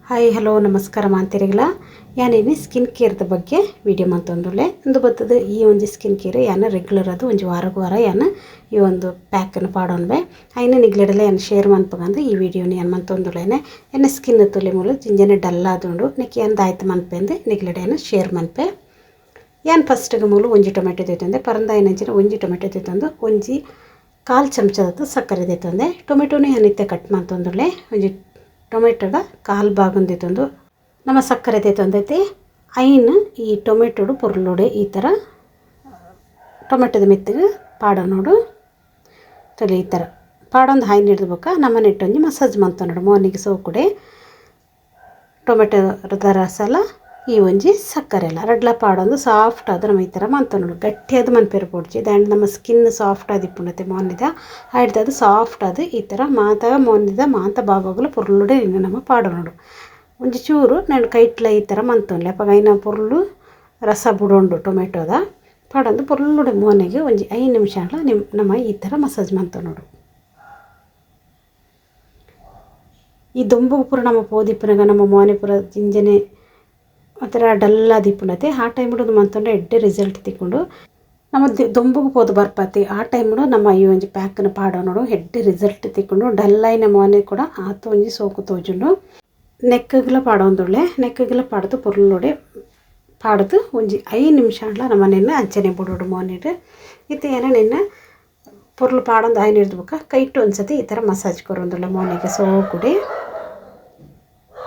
Hi hello ನಮಸ್ಕಾರ ಮಾಂತಿರಿಗಳ ಯಾನೇನು skin ಕೇರ್ದ ಬಗ್ಗೆ video ಮಂತೊಂದುಲ್ಲೆ ಇಂದು ಬತ್ತದ ಈ ಒಂಜಿ ಸ್ಕಿನ್ ಕೇರ್ ಯಾನ ರೆಗ್ಯುಲರ್ ಅದು ಒಂಜಿ ವಾರಗ್ ವಾರ ಯಾನ ಈ ಒಂದು ಪ್ಯಾಕನ್ನು ಪಾಡೊನ್ಬೆ ಐನ ನಿಗ್ಲೆಡಲ ಯಾನ್ ಶೇರ್ ಮನ್ಪಗಂದು ಈ ವಿಡಿಯೋನ ಯಾನ್ ಮಂತೊಂದುಲ್ಲೇನೆ ಎನ್ನ ಸ್ಕಿನ್ ತುಲೆ ಮೂಲು ಜಿಂಜನೆ ಡಲ್ ಆದುಂಡು ನೆಕ್ ಯಾನ್ ದಾಯ್ತು ಮನ್ಪೆಂದು ನಿಗ್ಲೆಡ ಯಾನ್ ಶೇರ್ ಮನ್ಪೆ. ಯಾನ್ ಫಸ್ಟ್ಗೆ ಮೂಲು ಒಂಜಿ ಟೊಮೆಟೊ ತೇತೊಂದೆ ಪರಂದಾಯಿನಂಚಿನ ಒಂಜಿ ಟೊಮೆಟೊ ತೇತೊಂದು ಒಂಜಿ ಕಾಲು ಚಮಚದ ಸಕ್ಕರೆ ತೇತೊಂದೆ ಟೊಮೆಟೊನು ಯಾನ್ ಇತ್ತೆ ಕಟ್ ಮಂತೊಂದುಲ್ಲೆ ಒಂಜಿ ಟೊಮೆಟೊದ ಕಾಲು ಭಾಗಂದಿತ್ತೊಂದು ನಮ್ಮ ಸಕ್ಕರೆ ತೇತೊಂದೈತೆ ಐನ್ ಈ ಟೊಮೆಟೊಡು ಪೊರ್ಲುಡೆ ಈ ಥರ ಟೊಮೆಟೊದ ಮೆತ್ತಗೆ ಪಾಡ ನೋಡು ತಲೆ ಈ ಥರ ಪಾಡೊಂದು ಹಾಯ್ನ ಹಿಡ್ದು ನಮ್ಮ ನೆಟ್ಟೊಂಜಿ ಮಸಾಜ್ ಮಂತ ನೋಡು ಮೋನಿಗೆ ಸೋಕುಡೆ ಟೊಮೆಟೊದ ರಸಲ ಈ ಒಂಜಿ ಸಕ್ಕರೆ ಎಲ್ಲ ರಡ್ಲ ಪಾಡೊಂದು ಸಾಫ್ಟ್ ಆದ ನಮ್ಮ ಈ ಥರ ಮಂತ ನೋಡು ಗಟ್ಟಿಯಾದ ಮನ್ಪೇರು ಪೋಡ್ಚಿ ದಾಂಡ್ ನಮ್ಮ ಸ್ಕಿನ್ ಸಾಫ್ಟ್ ಆದಿಪ್ಪುಂಡತೆ ಮೋನಿದ ಅದು ಸಾಫ್ಟ್ ಅದು ಈ ಥರ ಮಾತ ಮೋನಿದ ಮಾತ ಭಾಗಗಳು ಪೊರ್ಲುಡೆ ನಮ್ಮ ಪಾಡ ನೋಡು ಒಂಜಿ ಚೂರು ನಾನು ಕೈಟ್ಲ ಈ ಥರ ಮಂತೊನ್ಲೆ ಅಪಗ ಐನ ಪೊರ್ಲು ರಸ ಬುಡೊಂಡು ಟೊಮೆಟೊದ ಪಾಡೊಂದು ಪೊರ್ಲುಡೆ ಮೋನೆಗೆ ಒಂಜಿ 5 ನಿಮಿಷ ನಿಮ್ಮ ನಮ್ಮ ಈ ಥರ ಮಸಾಜ್ ಮಂತ ನೋಡು. ಈ ದೊಂಬು ಪೂರ ನಮ್ಮ ಪೋದಿಪ್ಪುನಗ ನಮ್ಮ ಮೋನೆ ಪೂರ ಜಿಂಜನೆ ಒಂಥರ ಡಲ್ ಆದಿಪ್ಪುಂಡತೆ ಆ ಟೈಮ್ಡು ಮಂತೊಂಡ ಎಡ್ಡೆ ರಿಸಲ್ಟ್ ತಿಕ್ಕೊಂಡು ನಮ್ಮ ದೊಂಬುಗೆ ಪೋದು ಬರ್ಪಾತಿ ಆ ಟೈಮ್ಡು ನಮ್ಮ ಈ ಒಂಜಿ ಪ್ಯಾಕ್ನ ಪಾಡೋ ನೋಡು ಎಡ್ಡೆ ರಿಸಲ್ಟ್ ತಿಕ್ಕೊಂಡು ಡಲ್ ಆಯಿನ ಮೋನೆ ಕೂಡ ಆತ ಒಂಜಿ ಸೋಕು ತೋಜುಂಡು. ನೆಕ್ಕಗ್ಲ ಪಾಡೊಂದುಳ್ಳೆ ನೆಕ್ಕಗ್ಲ ಪಾಡ್ದು ಪೊರ್ಲುಡೆ ಪಾಡ್ದು ಒಂಜಿ 5 ನಿಮಿಷ ನಮ್ಮ ನಿನ್ನ ಅಂಚನೆ ಬುಡೋಡು ಮೋನಿಡು ಇತ್ತೆ ಏನ ನಿನ್ನ ಪೊರ್ಲು ಪಾಡೊಂದು ಆಯ್ನ ಹಿಡ್ದು ಬೊಕ್ಕ ಕೈಟು ಒಂದ್ಸತಿ ಈ ಥರ ಮಸಾಜ್ ಕೊರೊಂದುಳ್ಳೆ ಮೋನೆಗೆ ಸೋಕುಡೆ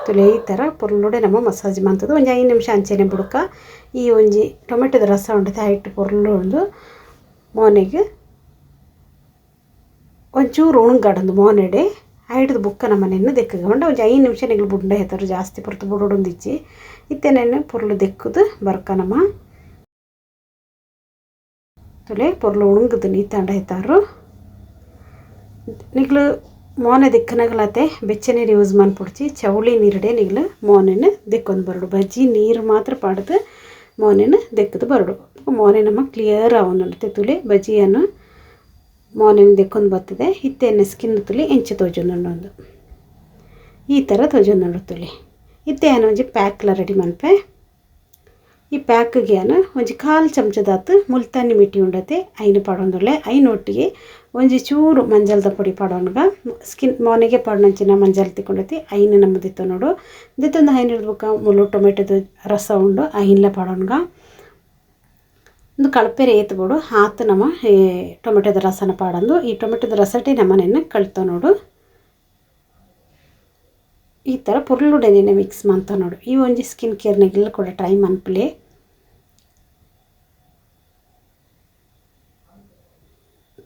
ತುಲೆ ಈ ಥರ ಪೊರ್ಲುಡೆ ನಮ್ಮ ಮಸಾಜ್ ಮಂತದ್ದು ಒಂಜಿ 5 ನಿಮಿಷ ಅಂಚನೆ ಬುಡ್ಕ ಈ ಒಂಜಿ ಟೊಮೆಟೊದ ರಸ ಉಂಡತೆ ಐಟ್ ಪೊರ್ಲು ಒಂದು ಮೋನೆಗೆ ಒಂಚೂರು ಉಣುಗಾಡೊಂದು ಮೋನೆಡೆ ಐಡ್ದು ಬುಕ್ಕ ನಮ್ಮ ನೆನ್ನೆ ದೆಕ್ಕಗೆ ಉಂಡ ಒಂಜಿ 5 ನಿಮಿಷ ನೆಗ್ಲು ಬುಂಡ ಹೇತರು ಜಾಸ್ತಿ ಪೊರ್ತು ಬುಡೊಡೊಂದಿಚ್ಚಿ ಇತ್ತೆ ನೆನ್ನೆ ಪೊರ್ಲು ದೆಕ್ಕದು ಬರ್ಕ ನಮ್ಮ ತುಲೆ ಪೊರ್ಲು ಉಣುಂಗದು ನೀತಾಂಡ ಹೇತಾರು ನಿಗ್ಲು ಮೋನೆ ದಿಕ್ಕನಗಲತೆ ಬೆಚ್ಚ ನೀರು ಯೂಸ್ ಮನ್ಪುಡ್ಚಿ ಚೌಳಿ ನೀರುಡೆ ನಿಗ್ಲು ಮೋನೆನ ದೆಕ್ಕೊಂದು ಬರಡು ಬಜ್ಜಿ ನೀರು ಮಾತ್ರ ಪಾಡ್ದು ಮೋನೆನ ದೆಕ್ಕದು ಬರಡು ಮೋನೆ ನಮ್ಮ ಕ್ಲಿಯರ್ ಆವೊಂದುಂಡು ತುಲೆ ಬಜ್ಜಿಯನ್ನು ಮೋನೆನ ದೆಕ್ಕೊಂದು ಬರ್ತದೆ ಇತ್ತೆನ ಸ್ಕಿನ್ ತುಲಿ ಎಂಚ ತೋಜೊಂದುಂಡು ಈ ಥರ ತೋಜೊಂದುಂಡು ತುಲಿ ಇತ್ತೆ ಏನು ಒಂಜಿ ಪ್ಯಾಕ್ಲ ರೆಡಿ ಮನ್ಪೆ. ಈ ಪ್ಯಾಕ್ಗೆ ಏನು ಒಂಜಿ ಕಾಲು ಚಮಚದಾತು ಮುಲ್ತಾನಿ ಮಿಟ್ಟಿ ಉಂಡತೆ ಐನು ಪಾಡೊಂದುಲ್ಲೆ ಐನೊಟ್ಟಿಗೆ ಒಂಜಿ ಚೂರು ಮಂಜಲ್ದ ಪೊಡಿ ಪಾಡೋನ್ಗ ಸ್ಕಿನ್ ಮೋನೆಗೆ ಪಾಡೋಂಚಿನ ಮಂಜಲ್ ತಿಕ್ಕೊಂಡೈತಿ ಐನು ನಮ್ಮ ದಿತ್ತ ನೋಡು ದಿತ್ತೊಂದು ಐನು ಹಿಡ್ದು ಮುಳ್ಳು ಟೊಮೆಟೊದ ರಸ ಉಂಡು ಐನ್ಲ ಪಾಡೋನ್ಗ ಒಂದು ಕಳಪೆರೆ ಏತ್ಬೋಡು ಆತು ನಮ್ಮ ಈ ಟೊಮೆಟೊದ ರಸನ ಪಾಡೊಂದು ಈ ಟೊಮೆಟೊದ ರಸಟೆ ನಮ್ಮನೆಯನ್ನು ಕಳ್ತೋ ನೋಡು ಈ ಥರ ಪೊರ್ಲುಡೆನೆ ಮಿಕ್ಸ್ ಮಂತ ನೋಡು. ಈ ಒಂಜಿ ಸ್ಕಿನ್ ಕೇರ್ನಾಗೆಲ್ಲ ಕೂಡ ಟ್ರೈ ಮನ್ಪುಲೆ.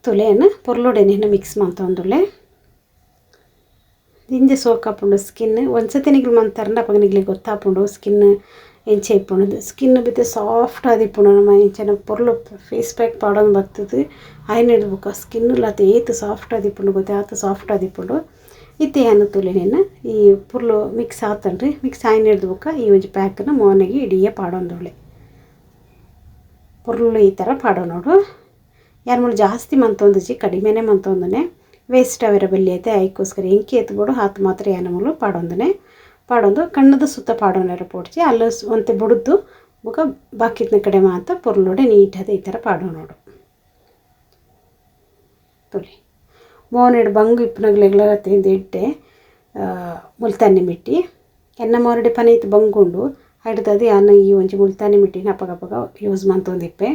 ತುಲೆಯನ್ನು ಪೊರ್ಲುಡೆನೆ ಮಿಕ್ಸ್ ಮಂತೊಂದುಲ್ಲೆ ದಿಂಜ ಸೋಕಾಪುಂಡು ಸ್ಕಿನ್ ಒಂದ್ಸತಿ ನಿಗ್ಲು ಮಂತಾರಂಡ ಅಪಗ ನಿಗ್ಲಿಗೆ ಗೊತ್ತಾಪುಂಡು ಸ್ಕಿನ್ ಎಂಚ ಇಪ್ಪುಂಡು ಸ್ಕಿನ್ ಬಿತ್ತೆ ಸಾಫ್ಟ್ ಆದಿಪ್ಪುಂಡು ನಮ್ಮ ಎಂಚನ ಪೊರ್ಲು ಫೇಸ್ ಪ್ಯಾಕ್ ಪಾಡೊಂದು ಬರ್ತದೆ ಆಯ್ನ ಹಿಡ್ದು ಸ್ಕಿನ್ ಲತೆ ಏತು ಸಾಫ್ಟ್ ಆದಿಪ್ಪುಂಡು ಗೊತ್ತೆ ಆತ ಸಾಫ್ಟ್ ಆದಿಪ್ಪುಂಡು ಇತ್ತೆ ಏನು ತುಲೆ ಈ ಪುರ್ಲು ಮಿಕ್ಸ್ ಆತನ್ರಿ ಮಿಕ್ಸ್ ಆಯ್ನ ಹಿಡ್ದು ಬೊಕ್ಕ ಈ ಒಂಜಿ ಪ್ಯಾಕನ್ನು ಮೋನೆಗೆ ಇಡೀ ಪಾಡೊಂದುಳ್ಳೆ ಪುರ್ಲು ಈ ಥರ ಪಾಡೋ ನೋಡು. ಯಾರ ಮೂಲು ಜಾಸ್ತಿ ಮಂತೊಂದುಜಿ ಕಡಿಮೆನೇ ಮಂತೊಂದನೆ ವೇಸ್ಟ್ ಅವೆರ ಬಲ್ಲಿ ಐತೆ ಐಕ್ಕೋಸ್ಕರ ಎಂಕಿ ಎತ್ಬೋಡು ಆತು ಮಾತ್ರ ಯಾನ ಮೂಲು ಪಾಡೊಂದನೆ ಪಾಡೊಂದು ಕಣ್ಣದ ಸುತ್ತ ಪಾಡೋನೆರ ಪೋಡ್ಚಿ ಅಲ್ಲ ಒಂತೆ ಬುಡ್ದು ಬೊಕ್ಕ ಬಾಕಿತ್ನ ಕಡೆ ಮಾತ್ರ ಪೊರ್ಲುಡೆ ನೀಟಾದ ಈ ಥರ ಪಾಡೋ ನೋಡು. ತುಲಿ ಮೋನೆಡ್ ಬಂಗು ಇಪ್ಪನಗ್ಲೆಗ್ಲ ತಿಂದು ಇಟ್ಟೆ ಮುಲ್ತಾನಿ ಮಿಟ್ಟಿ ಎನ್ನ ಮೋರಡೆ ಪನೈತು ಬಂಗುಂಡು ಹಿಡ್ದದು ಯಾನ ಈ ಒಂಜಿ ಮುಲ್ತಾನಿ ಮಿಟ್ಟಿನ ಅಪಗಪಗ ಯೂಸ್ ಮಂತೊಂದಿಪ್ಪೆ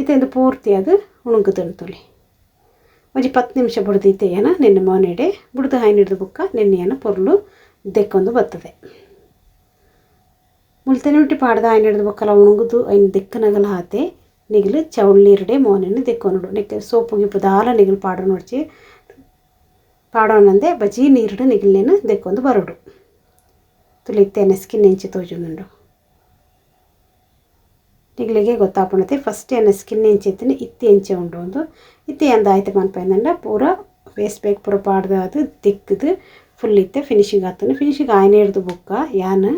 ಇತ್ತೆ ಪೂರ್ತಿ ಅದು ಉಣುಗುದುಂಡು ತುಲಿ ಒಂಜಿ 10 ನಿಮಿಷ ಬುಡ್ದು ಏನ ನಿನ್ನ ಮೋನೆಡೆ ಬುಡ್ದು ಹೈನ್ ಹಿಡ್ದು ಬುಕ್ಕ ನಿನ್ನೆಯನ್ನು ಪೊರ್ಲು ದೆಕ್ಕೊಂದು ಬರ್ತದೆ. ಮುಲ್ತಾನಿ ಮಿಟ್ಟಿ ಪಾಡ್ದು ಹೈನ್ ಹಿಡ್ದು ಬೊಕ್ಕಲ ಉಣುಗುದು ಐನ್ ದೆಕ್ಕನಗಲ ಹಾತೆ ನಿಗ್ಲು ಚೌಳ್ ನೀರುಡೆ ಮೋನೆಯನ್ನು ದೆಕ್ಕೊನುಡು ನೆಕ್ಕೆ ಸೋಪು ಗಿಪ್ಪು ದಾಲ ನಿಗ್ಲು ಪಾಡೋ ನೋಡ್ಚಿ ಪಾಡೋನಂದೆ ಬಜಿ ನೀರುಡು ನಿಗ್ಲೇನು ದೆಕ್ಕೊಂದು ಬರೋಡು ತುಲಿತ್ತೇನೆ ಸ್ಕಿನ್ ಎಂಚಿ ತೋಜುಂಡು ನಿಗ್ಲಿಗೆ ಗೊತ್ತಾಪುಣತೆ ಫಸ್ಟ್ ಏನ ಸ್ಕಿನ್ ಎಂಚೆತ್ತಿನ ಇತ್ತಿ ಎಂಚೆ ಉಂಡು ಒಂದು ಇತ್ತೆ ಎಂದ ಆಯ್ತು ಮನ್ಪೈಂದಂಡ ಪೂರ ಫೇಸ್ ಪ್ಯಾಕ್ ಪೂರ ಪಾಡ್ದು ಅದು ದಿಕ್ಕದು ಫುಲ್ ಇತ್ತೆ ಫಿನಿಶಿಂಗ್ ಆಗ್ತಾನೆ. ಫಿನಿಶಿಂಗ್ ಆಯ್ನ ಹಿಡ್ದು ಬುಕ್ಕ ಯಾನ್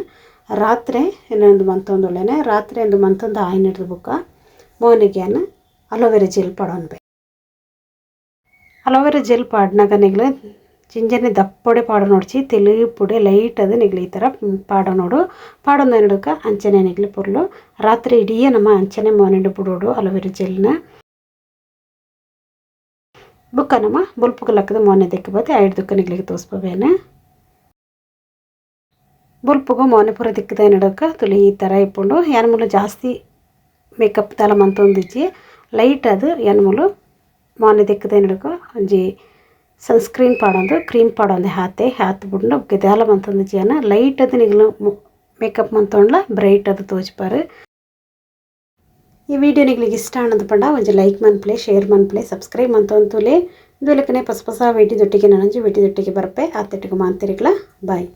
ರಾತ್ರಿ ಇನ್ನೊಂದು ಮಂತೊಂದುಳ್ಳೇನೆ ರಾತ್ರಿ ಒಂದು ಮಂತೊಂದು ಆಯ್ನ ಹಿಡ್ದು ಬುಕ್ಕ ಮೋನಿಗೆ ಯಾನ್ aloe vera gel ಪಾಡೋನ್ಬೆ aloe vera gel ಪಾಡ್ನಾಗ ನಿಗ್ಲು ಜಿಂಜನೆ ದಪ್ಪೊಡೆ ಪಾಡೊನೊಡ್ಚಿ ತೆಲುಪುಡೆ ಲೈಟ್ ಅದು ನಿಗ್ಲು ಈ ಥರ ಪಾಡೊನೊಡು ಪಾಡೊಂದು ಅಂಚನೆ ನಿಗ್ಲು ಪೊರ್ಲು ರಾತ್ರಿ ಇಡೀ ನಮ್ಮ ಅಂಚನೆ ಮೋನೆಡ್ ಬುಡೋಡು ಅಲೋವೆರಾ ಜೆಲ್ನ. ಬುಕ್ಕ ನಮ್ಮ ಬೊಲ್ಪುಗು ಲಕ್ಕದ ಮೋನೆ ದೆಕ್ಕಬತ್ತೆ ಐಡ್ ದುಕ್ಕ ನಿಗ್ಲಿಗೆ ತೋಸ್ಪವೇನೆ. ಬೊಲ್ಪುಗು ಮೋನೆ ಪೂರ ದಿಕ್ಕದ ನಡಕ ತುಳಿ ಈ ಥರ ಇಪ್ಪುಂಡು. ಯಾನ್ ಮೂಲು ಜಾಸ್ತಿ ಮೇಕಪ್ ದಾಲ ಮಂತೊಂದಿಜ್ಜಿ, ಲೈಟ್ ಅದು ಯಾನ್ ಮೂಲು ಮೋನೆ ದೆಕ್ಕದ ನಡಕ ಒಂಜಿ ಸನ್ಸ್ಕ್ರೀನ್ ಪಾಡೊಂದು ಕ್ರೀಮ್ ಪಾಡೊಂದು ಹಾತೆ ಹಾತ್ ಬುಡ್ಂಡ ಬೊಕ್ಕ ದಾಲ ಮಂತೊಂದಿಜ್ಜಿ. ಯಾನ್ ಲೈಟ್ ಅದು ನಿಗ್ಲು ಮೇಕಪ್ ಮಂತೊಂಡ್ಲ ಬ್ರೈಟ್ ಅದು ತೋಜ್ಪಾರು. ಈ ವಿಡಿಯೋ ನಿಗ್ಲಿಗೆ ಇಷ್ಟ ಆನಂದ ಪಂಡ ಒಂಜಿ ಲೈಕ್ ಮನ್ಪುಲೆ, ಶೇರ್ ಮನ್ಪುಲೆ, ಸಬ್ಸ್ಕ್ರೈಬ್ ಮಂತೊಂತುಲೆ. ಇಂದುಲಕನೆ ಪೊಸ ಪೊಸ ವಿಡಿಯೋ ದೊಟ್ಟಿಗೆ ನನೊಂಜಿ ವಿಡಿಯೋ ದೊಟ್ಟಿಗೆ ಬರ್ಪೆ. ಆತೆಟ್ಟಿಗೆ ಮಾಂತೆರಿಗ್ಲ ಬಾಯ್.